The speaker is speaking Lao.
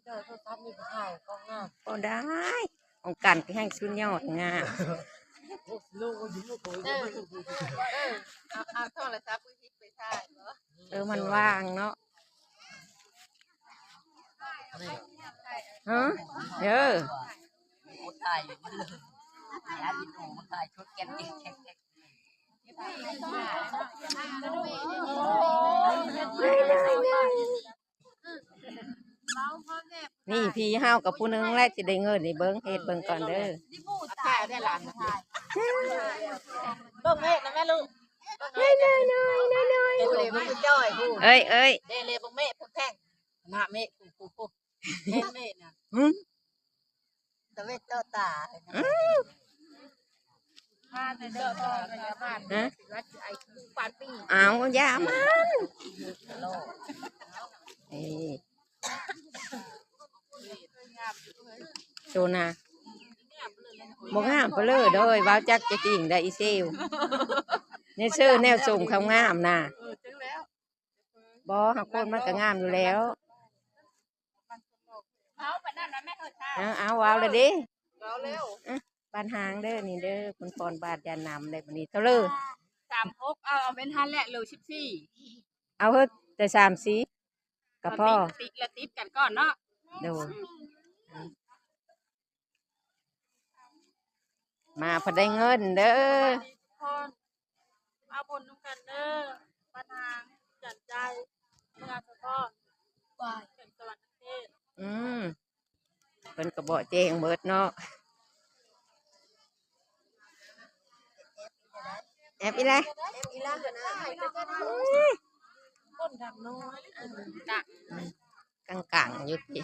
ເຈົ້າໂທລະສັບນີ້ໄປຖ່າຍກ້ອງງາມ ບໍ່ໄດ້ ຂອງກັນຄືແຮ່ງສຸດຍອດງາມ. ເອີ ເອີ ເອົາ ເອົາໂທລະສັບມືຖືໄປຖ່າຍບໍ? ເອີ ມັນວ່າງເນາະ. ຮະ? ເອີ ນີ້ພີ່ເຮົາກັບຜູ້ໜຶ່ງແຫຼະຊິໄດ້ເງິນນີ້ ເບິ່ງ ເຮັດເບິ່ງກ່ອນເດີ. ເບິ່ງເມກນະແມ່ລູກ ນ້ອຍໆ ນ້ອຍໆ ເອີຍ ເອີຍ ເດ້ ເລເບິ່ງເມກ ເພິ່ນແພງ ໜ້າເມກ ເຫັນເມກນະ ຫຶ ຕະເວັດຕໍ່ຕາ ອື ພາແຕ່ເດີ ພາແຕ່ເດີ ພາແຕ່ເດີ ຫະ ປານປີ ເອົາ ຢ່າມັນ ເອີ ໂຕນະ ບໍ່ງາມປະເລີເດີ ເວົ້າຈັກຈະຈິງໄດ໋ອີເຊວ ໃນເຊີແນວຊົງຄວາມງາມນະ ເອີ ຈັກແລ້ວ ບໍ່ ຫາຄົນມັນກະງາມຢູ່ແລ້ວ. ເອົາ ປານນັ້ນນະແມ່ເອີຍ ເອົາ ເອົາ ເວົ້າແລ້ວເດ້ ເວົ້າແລ້ວ ອະ ບ້ານຫາງເດີ ນີ້ເດີ ເພິ່ນຟ້ອນບາດຢານຳເດີ ບັດນີ້ເທົ່າເລີ ສາມຫົກ ເອົາ ເອົາແມ່ນຫັ້ນແຫຼະ ເຫຼືອສິບສີ່ ເອົາເຮີ້ ແຕ່ສາມສີ່ ກະພໍ ຕິດລະຕິດກັນກ່ອນເນາະ ໂດຍ ມາພໍໄດ້ເງິນເດີ ມາບຸນນຳກັນເດີ ບ້ານຫາງ ຈັນໄຈ ເມືອງສະພອນ ແຂວງສະຫວັນນະເຂດ ອືມ ເພິ່ນກະເບາະແຈ້ງເບິດເນາະ ແອບອີ່ແລະ ຄົນດັງນ້ອຍ ກາງໆ ຢູ່ຕິ